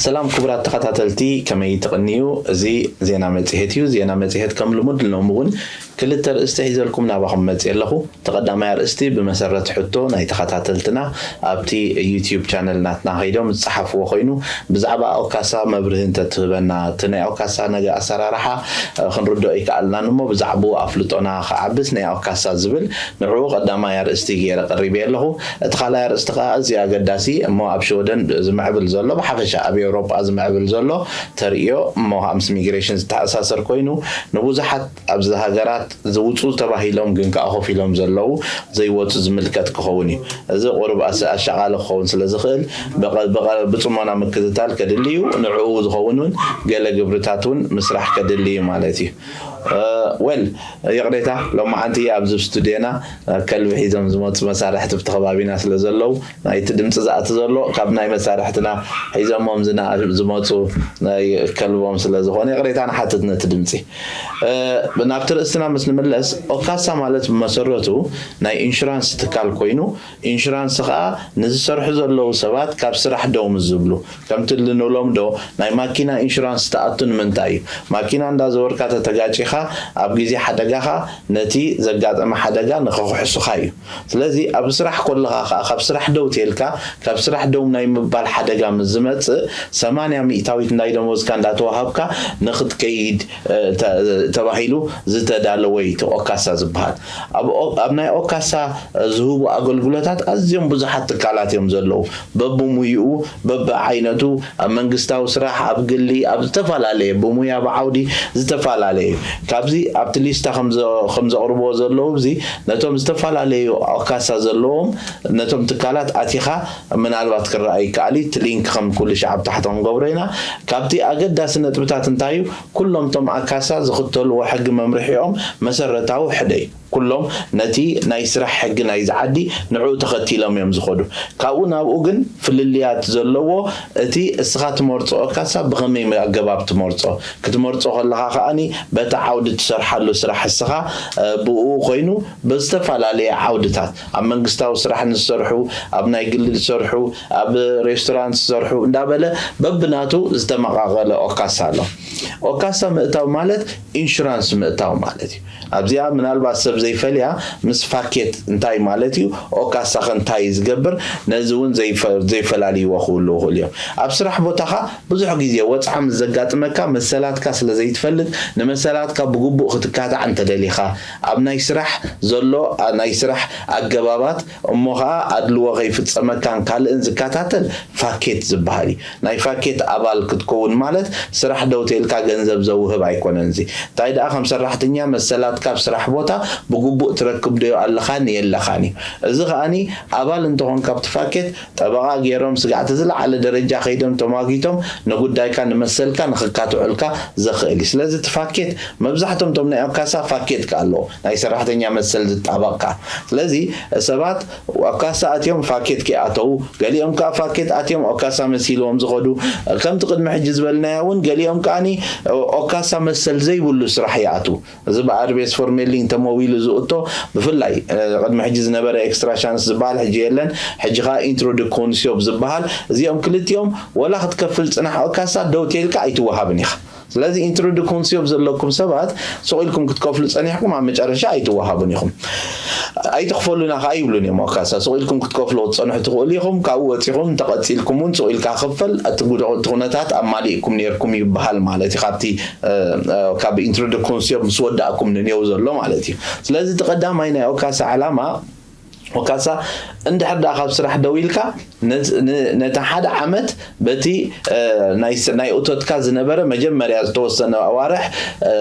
ሰላም ክቡራት ተኸታተልቲ፣ ከመይ ትቕንዩ? እዚ ዜና መጽሔት እዩ። ዜና መጽሔት ከም ልሙድ ሎሚ እውን ክልተ ኣርእስቲ ሒዘልኩም ናባኹም መጽእ ኣለኹ። እቲ ቀዳማይ ኣርእስቲ ብመሰረት ሕቶ ናይ ተኸታተልትና ኣብቲ ዩቲዩብ ቻነል ናትና ከይዶም ዝጸሓፍዎ ኮይኑ፣ ብዛዕባ ኦካሳ መብርሂ እንተትህበና፣ እቲ ናይ ኦካሳ ነገ ኣሰራርሓ፣ እ፣ ክንርድኦ ኣይከኣልናን እሞ ብዛዕባኡ ኣፍልጦና ክዓብስ ናይ ኦካሳ ዝብል ንዕኡ ቀዳማይ ኣርእስቲ ገይረ ቀሪበ ኣለኹ። እቲ ካልኣይ ኣርእስቲ ከኣ ኣዝዩ ኣገዳሲ እሞ ኣብ ሽወደን ዝምዕብል ዘሎ፣ ብሓፈሻ ኣብ ኤውሮጳ ዝምዕብል ዘሎ ተርእዮ እሞ ምስ ሚግሬሽን ዝተኣሳሰር ኮይኑ፣ ንብዙሓት ኣብዚ ሃገራት ዝውጹ ተባሂሎም ግን ከኣ ኮፍ ኢሎም ዘለዉ ዘይወጹ ዝምልከት ክኸውን እዩ። እዚ ቁሩብ ኣስ-፣ ኣሻቓሊ ክኸውን ስለ ዝኽእል ብቐ-፣ ብቐ-፣ ብጽሞና ምክትታል ከድሊ እዩ። ንዕኡ ዝኸውን እውን ገለ ግብርታት እውን ምስራሕ ከድሊ እዩ ማለት እዩ። እ፣ ወል፣ ይቕሬታ፣ ሎማዓንቲ ኣብዚ ስቱድዮና፣ እ፣ ከልቢ ሒዞም ዝመጹ መሳርሕቲ ኣብቲ ከባቢና ስለ ዘለዉ፣ ናይቲ ድምጺ ዝኣቲ ዘሎ ካብ ናይ መሳርሕትና ሒዞሞም ዝና-፣ ዝመጹ ናይ ከልቦም ስለ ዝኾነ ይቕሬታ ንሓትት ነቲ ድምጺ። እ፣ ናብቲ ርእስትና ምስ ንምለስ፣ ኦካሳ ማለት ብመሰረቱ ናይ ኢንሹራንስ ትካል ኮይኑ፣ ኢንሹራንስ ኸኣ ንዝሰርሑ ዘለዉ ሰባት ካብ ስራሕ ደው ምስ ዝብሉ፣ ከምቲ ንብሎም ዶ ናይ ማኪና ኢንሹራንስ ትኣቱ ንምንታይ እዩ? ማኪና እንዳዘወርካ ተተጋጪኻ ኣብ ግዜ ሓደጋኻ ነቲ ዘጋጠመ ሓደጋ ንኸኽሕሱኻ እዩ። ስለዚ ኣብ ስራሕ ኮለኻ ኸኣ ካብ ስራሕ ደው ተልካ፣ ካብ ስራሕ ደው ናይ ምባል ሓደጋ ምስ ዝመጽእ ሰማንያ ሚእታዊት ናይ ደሞዝካ እንዳተዋሃብካ ንኽትከይድ፣ እ፣ ተ-፣ ተባሂሉ ዝተዳለወ እዩ እቲ ኦካሳ ዝበሃል። ኣብ ኦ-፣ ኣብ ናይ ኦካሳ ዝህቡ ኣገልግሎታት ኣዝዮም ብዙሓት ትካላት እዮም ዘለዉ። በብሙይኡ፣ በብዓይነቱ፣ ኣብ መንግስታዊ ስራሕ፣ ኣብ ግሊ፣ ኣብ ዝተፈላለየ፣ ብሙያ፣ ብዓውዲ ዝተፈላለየ እዩ። ካብዚ ኣብቲ ሊስታ ከም ዘ-፣ ከም ዘቕርብዎ ዘለዉ፣ እዚ ነቶም ዝተፈላለዩ ኦካሳ ዘለዎም ነቶም ትካላት ኣቲኻ ምናልባት ክረኣይ ይከኣል እዩ። እቲ ሊንክ ከም ኩሉ ሻዕ ኣብ ታሕቲ ክንገብሮ ኢና። ካብቲ ኣገዳሲ ነጥብታት እንታይ እዩ? ኩሎም እቶም ኣካሳ ዝኽተልዎ ሕጊ መምርሒኦም መሰረታዊ ሕደ እዩ። ኩሎም ነቲ ናይ ስራሕ ሕጊ ናይዚ ዓዲ ንዕኡ ተኸቲሎም እዮም ዝኸዱ። ካብኡ ናብኡ ግን ፍልልያት ዘለዎ እቲ እስኻ ትመርጾ ኦካሳ ብኸመይ ኣገባብ ትመርጾ፣ ክትመርጾ ከለኻ ከኣኒ በቲ ዓውዲ ትሰርሓሉ ስራሕ እስኻ፣ እ፣ ብኡ ኮይኑ ብዝተፈላለየ ዓውድታት ኣብ መንግስታዊ ስራሕ ንዝሰርሑ፣ ኣብ ናይ ግሊ ዝሰርሑ፣ ኣብ ሬስቶራንት ዝሰርሑ እንዳበለ በብናቱ ዝተመቓቐለ ኦካሳ ኣሎ። ኦካሳ ምእታው ማለት ኢንሹራንስ ምእታው ማለት እዩ። ኣብዚኣ ምናልባት ሰብ ዘይፈልያ ምስ ፋኬት እንታይ ማለት እዩ፣ ኦካሳ ከ እንታይ እዩ ዝገብር፣ ነዚ እውን ዘይፈ-፣ ዘይፈላልይዎ ክህልዉ ይኽእሉ እዮም። ኣብ ስራሕ ቦታኻ ብዙሕ ግዜ ወጽዓ ምስ ዘጋጥመካ መሰላትካ ስለ ዘይትፈልጥ፣ ንመሰላትካ ብግቡእ ክትካታዕ እንተደሊኻ፣ ኣብ ናይ ስራሕ ዘሎ፣ ኣ-፣ ናይ ስራሕ ኣገባባት እሞ ኸኣ ኣድልዎ ከይፍጸመካን ካልእን ዝከታተል ፋኬት ዝበሃል እዩ። ናይ ፋኬት ኣባል ክትከውን ማለት ስራሕ ደው ተልካ ገንዘብ ዘውህብ ኣይኮነን። እዚ እንታይ ደኣ ከም ሰራሕተኛ መሰላትካ ኣብ ስራሕ ቦታ ብግቡእ ትረክብ ዶ ኣለኻን የለኻን እዩ። እዚ ከኣኒ ኣባል እንተኾንካ ኣብቲ ፋኬት ጠበቓ ገይሮም ስጋዕቲ ዝለዓለ ደረጃ ከይዶም ተሟጊቶም ንጉዳይካ ንመሰልካ ንኽካትዑልካ ዘኽእል እዩ። ስለዚ እቲ ፋኬት መብዛሕቶም እቶም ናይ ኦካሳ ፋኬት ከኣ ኣለዎ፣ ናይ ሰራሕተኛ መሰል ዝጣበቕ ከኣ። ስለዚ ሰባት ኦካሳ ኣትዮም ፋኬት ከይኣተዉ፣ ገሊኦም ከኣ ፋኬት ኣትዮም ኦካሳ መሲልዎም ዝኸዱ፣ ከምቲ ቅድሚ ሕጂ ዝበልናዮ እውን ገሊኦም ከኣኒ ኦካሳ መሰል ዘይብሉ ስራሕ ይኣትዉ። እዚ ብኣርቤስ ፎርሜሊን ተመዊሉ ዝእቶ፣ ብፍላይ፣ እ፣ ቅድሚ ሕጂ ዝነበረ ኤክስትራ ሻንስ ዝበሃል ሕጂ የለን፣ ሕጂ ኸኣ ኢንትሮዱኮንሲዮብ ዝበሃል። እዚኦም ክልቲኦም ወላ ክትከፍል ጽናሕ ኦካሳ ደው ተልካ ኣይትወሃብን ኢኻ። ስለዚ ኢንትሮዱኮንሲዮብ ዘለኩም ሰባት ሱቕ ኢልኩም ክትከፍሉ ጸኒሕኩም ኣብ መጨረሻ ኣይትወሃቡን ኢኹም። ኣይትኽፈሉና ኸኣ ይብሉን እዮም ኦካሳ። ሱቕ ኢልኩም ክትከፍሉ ክትጸንሑ ትኽእሉ ኢኹም። ካብኡ ወጺኹም እንተቐጺልኩም እውን ሱቕ ኢልካ ክፈል፣ እቲ ጉድ-፣ እቲ ኩነታት ኣማሊእኩም ነይርኩም ይበሃል ማለት እዩ። ካብቲ፣ እ፣ እ፣ ካብ ኢንትሮዱኮንሲዮ ምስ ወዳእኩም ንኔው ዘሎ ማለት እዩ። ስለዚ እቲ ቀዳማይ ናይ ኦካሳ ዕላማ፣ ኦካሳ እንድሕር ደኣ ካብ ስራሕ ደው ኢልካ፣ ነት-፣ ን-፣ ነቲ ሓደ ዓመት በቲ፣ እ፣ ናይ ስ-፣ ናይ እቶትካ ዝነበረ መጀመርያ ዝተወሰነ ኣዋርሕ፣ እ፣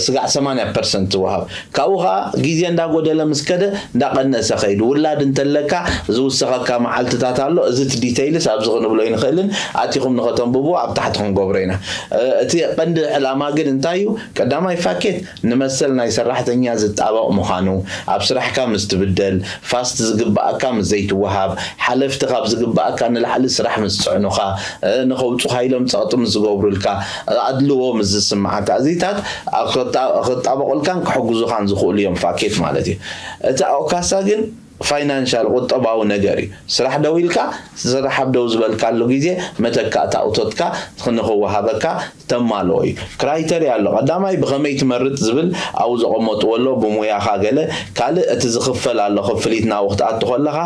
ስጋዕ ሰማንያ ፐርሰንት ትወሃብ። ካብኡ ኸኣ ግዜ እንዳጎደለ ምስ ከደ እንዳቐነሰ ኸይዱ። ውላድ እንተለካ ዝውሰኸካ መዓልትታት ኣሎ። እዚ እቲ ዲተይልስ ኣብዚ ክንብሎ ኣይንኽእልን። ኣቲኹም ንኸተንብቡ ኣብ ታሕቲ ክንገብሮ ኢና። እ፣ እቲ ቀንዲ ዕላማ ግን እንታይ እዩ? ቀዳማይ ፋኬት ንመሰል ናይ ሰራሕተኛ ዝጣበቕ ምዃኑ፣ ኣብ ስራሕካ ምስ ትብደል፣ ፋስት ዝግብኣካ ምስ ዘይትወሃብ፣ ሓለፍቲ ካብ ዝግብኣካ ንላዕሊ ስራሕ ምስ ዝጽዕኑኻ፣ እ፣ ንኸውጹኻ ኢሎም ጸቕጢ ምስ ዝገብሩልካ፣ እ፣ ኣድልዎ ምስ ዝስምዓካ፣ እዚታት ኣብ ክጣ-፣ ክጣበቑልካን ክሕግዙኻን ዝኽእሉ እዮም ፋኬት ማለት እዩ። እቲ ኦካሳ ግን ፋይናንሻል ቁጠባዊ ነገር እዩ። ስራሕ ደው ኢልካ፣ ስራሕ ኣብ ደው ዝበልካሉ ግዜ መተካእታ እቶትካ ንኽወሃበካ ተማልኦ እዩ። ክራይተርያ ኣሎ። ቀዳማይ ብኸመይ ትመርጥ ዝብል ኣብኡ ዘቐመጥዎ ኣሎ፣ ብሙያኻ ገለ። ካልእ እቲ ዝኽፈል ኣሎ፣ ክፍሊት ናብኡ ክትኣቱ ከለኻ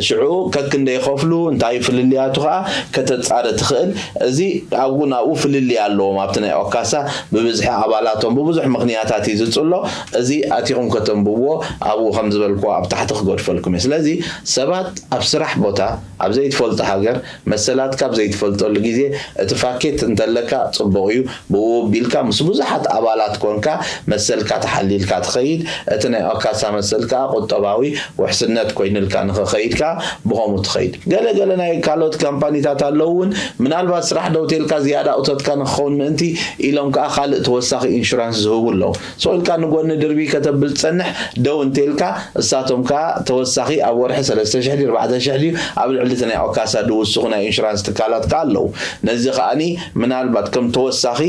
ሽዑ ከክንደይ ይኸፍሉ፣ እንታይ ፍልልያቱ ከኣ ከተጻሪ ትኽእል። እዚ ኣብኡ ናብኡ ፍልልይ ኣለዎም። ኣብቲ ናይ ኦካሳ ብብዝሒ ኣባላቶም ብብዙሕ ምኽንያታት እዩ ዝጽሎ። እዚ ኣቲኹም ከተንብብዎ ኣብኡ ከም ዝበልክዎ ኣብ ታሕቲ ክገድፈልኩም እየ። ስለዚ ሰባት ኣብ ስራሕ ቦታ ኣብ ዘይትፈልጦ ሃገር መሰላትካ ኣብ ዘይትፈልጠሉ ግዜ እቲ ፋኬት እንተለካ ጽቡቕ እዩ። ብኡ ቢልካ ምስ ብዙሓት ኣባላት ኮንካ መሰልካ ተሓሊልካ ትኸይድ። እቲ ናይ ኦካሳ መሰል ከኣ ቁጠባዊ ውሕስነት ኮይኑልካ ንኽኸይድ ከኣ ብኸምኡ ትኸይድ። ገለ ገለ ናይ ካልኦት ካምፓኒታት ኣለዉ እውን ምናልባት ስራሕ ደው ተልካ ዝያዳ እቶትካ ንክኸውን ምእንቲ ኢሎም ከኣ ካልእ ተወሳኺ ኢንሹራንስ ዝህቡ ኣለዉ። ስቕ ኢልካ ንጎኒ ድርቢ ከተብል ትጸንሕ ደው እንተልካ እሳቶም ከኣ ተወሳኺ ኣብ ወርሒ ሰለስተ ሽሕ ድዩ ኣርባዕተ ሽሕ ድዩ ኣብ ልዕሊ እቲ ናይ ኦካሳ ድውስኹ ናይ ኢንሹራንስ ትካላት ከኣ ኣለዉ። ነዚ ከኣኒ ምናልባት ከም ተወሳኺ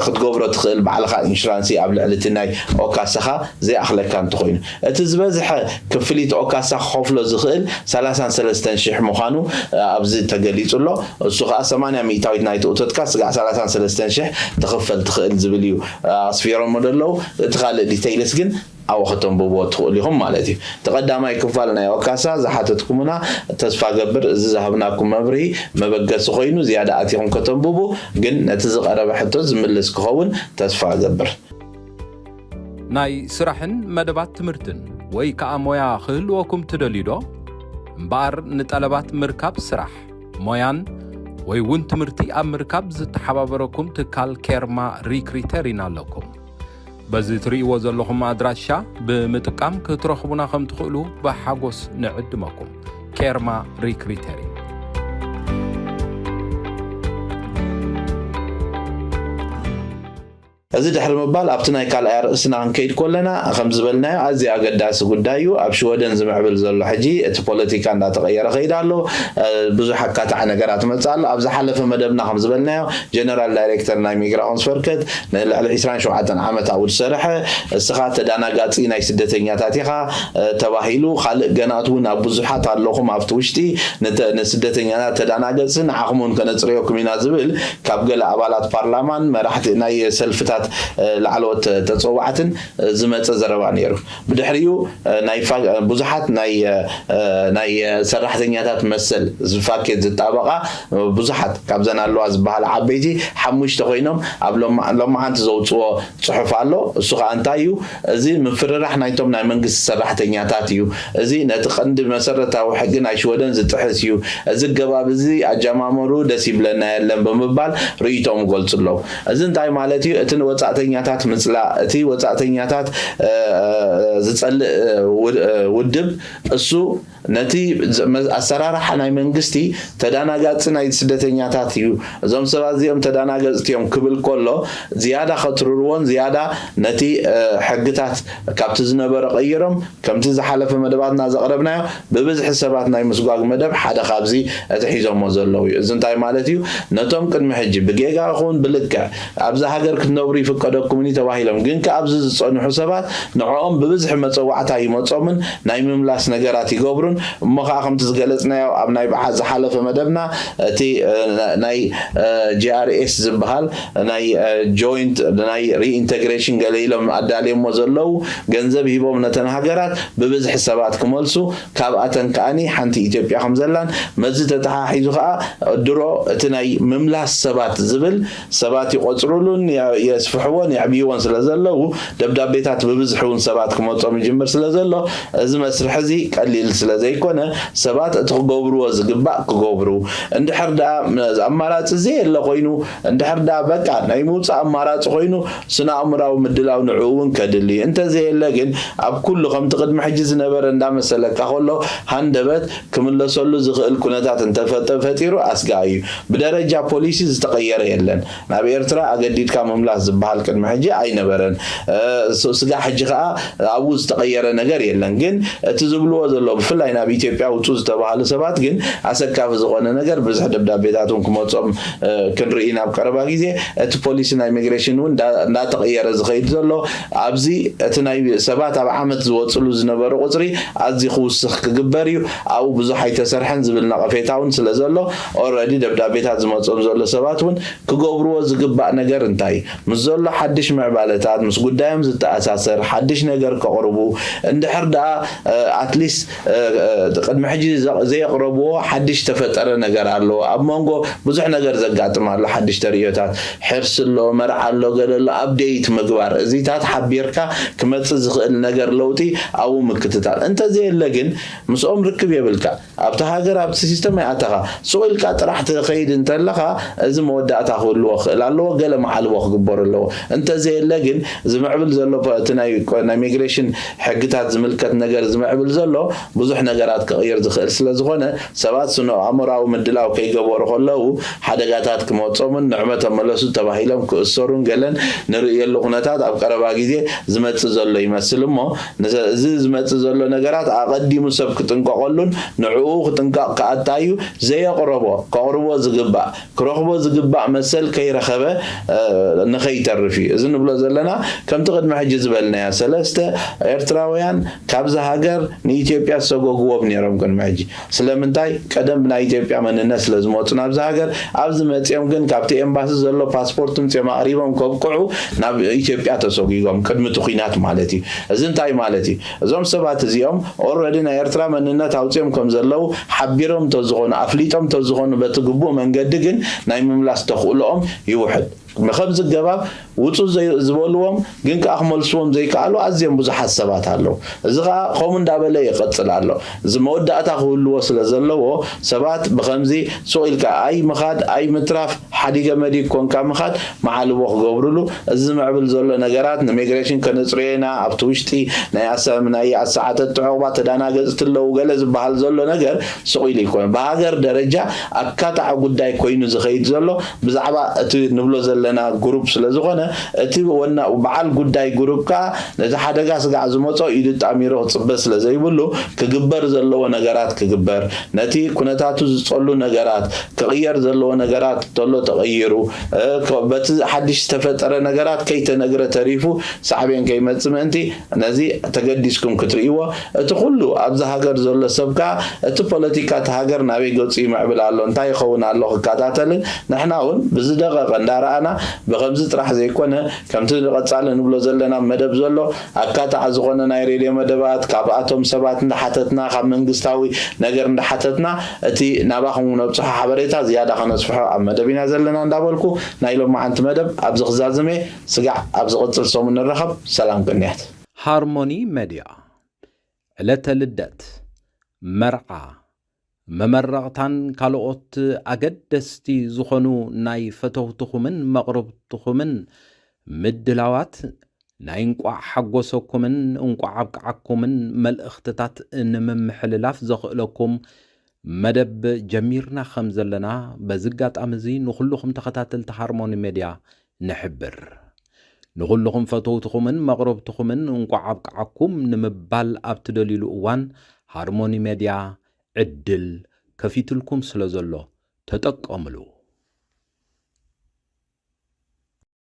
ክትገብሮ ትኽእል ባዕልኻ ኢንሹራንስ ኣብ ልዕሊ እቲ ናይ ኦካሳኻ ዘይኣኽለካ እንተኾይኑ። እቲ ዝበዝሐ ክፍሊት ኦካሳ ክኸፍሎ ዝኽእል ሰላሳን ሰለስተን ሽሕ ምዃኑ ኣብዚ ተገሊጹ ኣሎ። እሱ ከኣ ሰማንያ ሚእታዊት ናይቲ እቶትካ ስጋዕ ሰላሳን ሰለስተን ሽሕ ትኽፈል ትኽእል ዝብል እዩ ኣስፊሮሞ ዘለዉ። እቲ ካልእ ዲተይልስ ግን ኣብኡ ከተንብብዎ ትኽእሉ ኢኹም ማለት እዩ። እቲ ቀዳማይ ክፋል ናይ ኦካሳ ዝሓተትኩምና ተስፋ ገብር እዚ ዝሃብናኩም መብርሂ መበገሲ ኮይኑ ዝያዳ ኣቲኹም ከተንብቡ ግን ነቲ ዝቐረበ ሕቶ ዝምልስ ክኸውን ተስፋ እገብር። ናይ ስራሕን መደባት ትምህርትን ወይ ከኣ ሞያ ክህልወኩም ትደልዩ ዶ? እምበኣር ንጠለባት ምርካብ ስራሕ፣ ሞያን ወይ እውን ትምህርቲ ኣብ ምርካብ ዝተሓባበረኩም ትካል ኬርማ ሪክሪተሪን ኣለኩም። በዚ ትርእይዎ ዘለኹም ኣድራሻ ብምጥቃም ክትረኽቡና ከም ትኽእሉ ብሓጎስ ንዕድመኩም። ኬርማ ሪክሪተሪን። እዚ ድሕሪ ምባል ኣብቲ ናይ ካልኣይ ኣርእስትና ክንከይድ ከለና ከም ዝበልናዮ ኣዝዩ ኣገዳሲ ጉዳይ እዩ። ኣብ ሽወደን ዝምዕብል ዘሎ ሕጂ እቲ ፖለቲካ እንዳተቐየረ ከይድ ኣሎ። ብዙሕ ኣካታዕ ነገራት መጽእ ኣሎ። ኣብ ዝሓለፈ መደብና ከም ዝበልናዮ ጀነራል ዳይሬክተር ናይ ሚግራኦንስቨርከት ንልዕሊ ዕስራን ሸውዓተን ዓመት ኣብኡ ዝሰርሐ እስኻ ተዳናጋጺ ናይ ስደተኛታት ኢኻ ተባሂሉ ካልእ ገናት እውን ኣብ ብዙሓት ኣለኹም ኣብቲ ውሽጢ ንስደተኛታት ተዳናገጽ ንዓኹም እውን ከነጽርየኩም ኢና ዝብል ካብ ገለ ኣባላት ፓርላማን መራሕቲ ናይ ሰልፍታት ላዕለዎት ተጸዋዕትን ዝመጸ ዘረባ ነይሩ። ብድሕሪኡ ብዙሓት ናይ ሰራሕተኛታት መሰል ዝፋኬት ዝጣበቓ ብዙሓት ካብዘን ኣለዋ ዝበሃላ ዓበይቲ ሓሙሽተ ኮይኖም ኣብ ሎማዓንቲ ዘውፅዎ ፅሑፍ ኣሎ። እሱ ከዓ እንታይ እዩ? እዚ ምፍርራሕ ናይቶም ናይ መንግስቲ ሰራሕተኛታት እዩ። እዚ ነቲ ቀንዲ መሰረታዊ ሕጊ ናይ ሽወደን ዝጥሕስ እዩ። እዚ ኣገባብ እዚ ኣጀማመሩ ደስ ይብለና የለን ብምባል ርእይቶም ይገልፁ ኣለዉ። እዚ እንታይ ማለት እዩ? እቲ ንወፃእተኛታት ምፅላእ፣ እቲ ወፃእተኛታት ዝፀልእ ውድብ እሱ ነቲ ኣሰራርሓ ናይ መንግስቲ ተዳናጋፂ ናይ ስደተኛታት እዩ። እዞም ሰባት እዚኦም ተዳናገፅቲ እዮም ክብል ከሎ ዝያዳ ከትርርዎን ዝያዳ ነቲ ሕግታት ካብቲ ዝነበረ ቀይሮም ከምቲ ዝሓለፈ መደባትና ዘቕረብናዮ ብብዝሒ ሰባት ናይ ምስጓግ መደብ ሓደ ካብዚ እቲ ሒዞሞ ዘለዉ እዩ። እዚ እንታይ ማለት እዩ? ነቶም ቅድሚ ሕጂ ብጌጋ ይኹን ብልክዕ ኣብዚ ሃገር ክትነብሩ ይፍቀደኩምን እዩ ተባሂሎም ግን ከ ኣብዚ ዝፀንሑ ሰባት ንዕኦም ብብዝሒ መፀዋዕታ ይመፆምን ናይ ምምላስ ነገራት ይገብሩን። እሞ ከዓ ከምቲ ዝገለፅናዮ ኣብ ናይ ብሓ ዝሓለፈ መደብና እቲ ናይ ጂኣርኤስ ዝበሃል ናይ ጆይንት ናይ ሪኢንተግሬሽን ገለ ኢሎም ኣዳልዮሞ ዘለዉ ገንዘብ ሂቦም ነተን ሃገራት ብብዝሒ ሰባት ክመልሱ ካብኣተን ከኣኒ ሓንቲ ኢትዮጵያ ከም ዘላን መዚ ተተሓሒዙ ከዓ ድሮ እቲ ናይ ምምላስ ሰባት ዝብል ሰባት ይቆፅሩሉን የስፍሕዎን የዕብይዎን ስለ ዘለዉ ደብዳቤታት ብብዝሒ እውን ሰባት ክመፆም ይጅምር ስለ ዘሎ እዚ መስርሕ እዚ ቀሊል ስለ ዘይኮነ ሰባት እቲ ክገብርዎ ዝግባእ ክገብሩ እንድሕር ደኣ ኣማራፂ ዘየለ ኮይኑ እንድሕር ደኣ በቃ ናይ ምውፃእ ኣማራፂ ኮይኑ ስነ ኣእምራዊ ምድላው ንዕኡ እውን ከድሊ እንተዘየለ ግን ኣብ ኩሉ ከምቲ ቅድሚ ሕጂ ዝነበረ እንዳመሰለካ ከሎ ሃንደበት ክምለሰሉ ዝኽእል ኩነታት እንተፈጢሩ ኣስጋኢ እዩ። ብደረጃ ፖሊሲ ዝተቐየረ የለን። ናብ ኤርትራ ኣገዲድካ ምምላስ ዝበሃል ቅድሚ ሕጂ ኣይነበረን። ስጋ ሕጂ ከዓ ኣብኡ ዝተቐየረ ነገር የለን። ግን እቲ ዝብልዎ ዘሎ ብፍላይ ናብ ኢትዮጵያ ውፁ ዝተባሃሉ ሰባት ግን ኣሰካፊ ዝኾነ ነገር ብዙሕ ደብዳቤታት እውን ክመፆም ክንርኢ ናብ ቀረባ ግዜ እቲ ፖሊሲ ናይ ኢሚግሬሽን እውን እንዳተቐየረ ዝኸይድ ዘሎ ኣብዚ እቲ ናይ ሰባት ኣብ ዓመት ዝወፅሉ ዝነበሩ ቁፅሪ ኣዝዩ ክውስኽ ክግበር እዩ። ኣብኡ ብዙሕ ኣይተሰርሐን ዝብል ነቐፌታ እውን ስለ ዘሎ ኦረዲ ደብዳቤታት ዝመፆም ዘሎ ሰባት እውን ክገብርዎ ዝግባእ ነገር እንታይ ምስ ዘሎ ሓድሽ ምዕባለታት ምስ ጉዳዮም ዝተኣሳሰር ሓድሽ ነገር ከቕርቡ እንድሕር ደኣ ኣትሊስት ቅድሚ ሕጂ ዘየቕረብዎ ሓድሽ ተፈጠረ ነገር ኣሎ ኣብ መንጎ ብዙሕ ነገር ዘጋጥም ኣሎ ሓድሽ ተርእዮታት ሕርሲ ኣሎ መርዓ ኣሎ ገለ ኣሎ ኣብደይት ምግባር እዚታት ሓቢርካ ክመፅእ ዝኽእል ነገር ለውጢ ኣብኡ ምክትታል እንተዘየለ ግን ምስኦም ርክብ የብልካ ኣብቲ ሃገር ኣብቲ ሲስተም ኣይኣተኻ ሱቕ ኢልካ ጥራሕ ትኸይድ እንተለኻ እዚ መወዳእታ ክህልዎ ክእል ኣለዎ ገለ መዓልቦ ክግበሩ ኣለዎ እንተዘየለ ግን ዝምዕብል ዘሎ እቲ ናይ ኢሚግሬሽን ሕግታት ዝምልከት ነገር ዝምዕብል ዘሎ ብዙሕ ነገራት ክቕይር ዝኽእል ስለ ዝኾነ ሰባት ስነ ኣእምራዊ ምድላው ከይገበሩ ከለዉ ሓደጋታት ክመፆምን ንዕመ ተመለሱ ተባሂሎም ክእሰሩን ገለን ንርእየሉ ኩነታት ኣብ ቀረባ ግዜ ዝመፅእ ዘሎ ይመስል እሞ እዚ ዝመፅእ ዘሎ ነገራት ኣቐዲሙ ሰብ ክጥንቀቐሉን ንዕኡ ክጥንቀቕ ክኣታዩ ዘየቕረቦ ከቕርቦ ዝግባእ ክረኽቦ ዝግባእ መሰል ከይረኸበ ንኸይተርፍ እዩ እዚ ንብሎ ዘለና ከምቲ ቅድሚ ሕጂ ዝበልናዮ ሰለስተ ኤርትራውያን ካብዚ ሃገር ንኢትዮጵያ ዝሰጎግዎም ነይሮም ቅድሚ ሕጂ ስለምንታይ ቀደም ብናይ ኢትዮጵያ መንነት ስለዝመፁ ናብዚ ሃገር ኣብዚ መፅኦም ግን ካብቲ ኤምባሲ ዘሎ ፓስፖርት ምፅኦም ኣቕሪቦም ከብቅዑ ናብ ኢትዮጵያ ተሰጒጎም ቅድሚ እቲ ኲናት ማለት እዩ እዚ እንታይ ማለት እዩ እዞም ሰባት እዚኦም ኦረዲ ናይ ኤርትራ መንነት ኣውፅኦም ከም ዘለዉ ሓቢሮም እንተዝኾኑ ኣፍሊጦም እንተዝኾኑ በቲ ግቡእ መንገዲ ግን ናይ ምምላስ ተኽእሎኦም ይውሕድ ብኸምዚ ገባብ ውፁ ዝበልዎም ግን ከዓ ክመልስዎም ዘይከኣሉ ኣዝዮም ብዙሓት ሰባት ኣለዉ እዚ ከዓ ከምኡ እንዳበለ ይቐፅል ኣሎ እዚ መወዳእታ ክህልዎ ስለ ዘለዎ ሰባት ብኸምዚ ሱቕ ኢልካ ኣይ ምኻድ ኣይ ምትራፍ ሓዲገ መዲግ ኮንካ ምኻድ መዓልቦ ክገብርሉ እዚ ዝምዕብል ዘሎ ነገራት ንሚግሬሽን ከነፅርዮ ኢና ኣብቲ ውሽጢ ናይ ኣሰ- ናይ ኣሰዓተቲ ዕቑባ ተዳናገፅቲ ኣለዉ ገለ ዝበሃል ዘሎ ነገር ስቕ ኢሉ ይኮነ ብሃገር ደረጃ ኣካታዒ ጉዳይ ኮይኑ ዝኸይድ ዘሎ ብዛዕባ እቲ ንብሎ ዘለና ግሩፕ ስለ ዝኾነ እቲ ወና በዓል ጉዳይ ግሩፕ ከዓ ነቲ ሓደጋ ስጋዕ ዝመፆ ኢዱ ጣሚሩ ክፅበ ስለ ዘይብሉ ክግበር ዘለዎ ነገራት ክግበር ነቲ ኩነታቱ ዝፀሉ ነገራት ክቕየር ዘለዎ ነገራት ተሎ ተቐይሩ በቲ ሓድሽ ዝተፈጠረ ነገራት ከይተነግረ ተሪፉ ሳዕቤን ከይመፅእ ምእንቲ ነዚ ተገዲስኩም ክትርእይዎ እቲ ኩሉ ኣብዚ ሃገር ዘሎ ሰብ ከዓ እቲ ፖለቲካ እቲ ሃገር ናበይ ገፁ ይምዕብል ኣሎ እንታይ ይኸውን ኣሎ ክከታተልን ንሕና እውን ብዝደቐቐ እንዳረኣና ብከምዚ ጥራሕ ዘይኮነ ከምቲ ንቐፃሊ ንብሎ ዘለና መደብ ዘሎ ኣካታዕ ዝኾነ ናይ ሬድዮ መደባት ካብኣቶም ሰባት እንዳሓተትና ካብ መንግስታዊ ነገር እንዳሓተትና እቲ ናባኹም ነብፅሖ ሓበሬታ ዝያዳ ከነስፍሖ ኣብ መደብ ኢና ዘለና እንዳበልኩ ናይ ሎማዓንቲ መደብ ኣብዚ ክዛዝም እየ ስጋዕ ኣብ ዝቕፅል ሰሙን ንራኸብ ሰላም ቅንያት ሃርሞኒ መድያ ዕለተ ልደት መርዓ መመረቕታን ካልኦት ኣገደስቲ ዝኾኑ ናይ ፈተውትኹምን መቕርብትኹምን ምድላዋት ናይ እንቋዕ ሓጎሰኩምን እንቋዕ ኣብቅዓኩምን መልእኽትታት ንምምሕልላፍ ዘኽእለኩም መደብ ጀሚርና ከም ዘለና በዚ ኣጋጣሚ እዚ ንኹልኹም ተኸታተልቲ ሃርሞኒ ሜድያ ንሕብር። ንኹልኹም ፈተውትኹምን መቕረብትኹምን እንቋዕ ኣብቅዓኩም ንምባል ኣብ ትደልዩሉ እዋን ሃርሞኒ ሜድያ ዕድል ከፊትልኩም ስለ ዘሎ ተጠቀምሉ።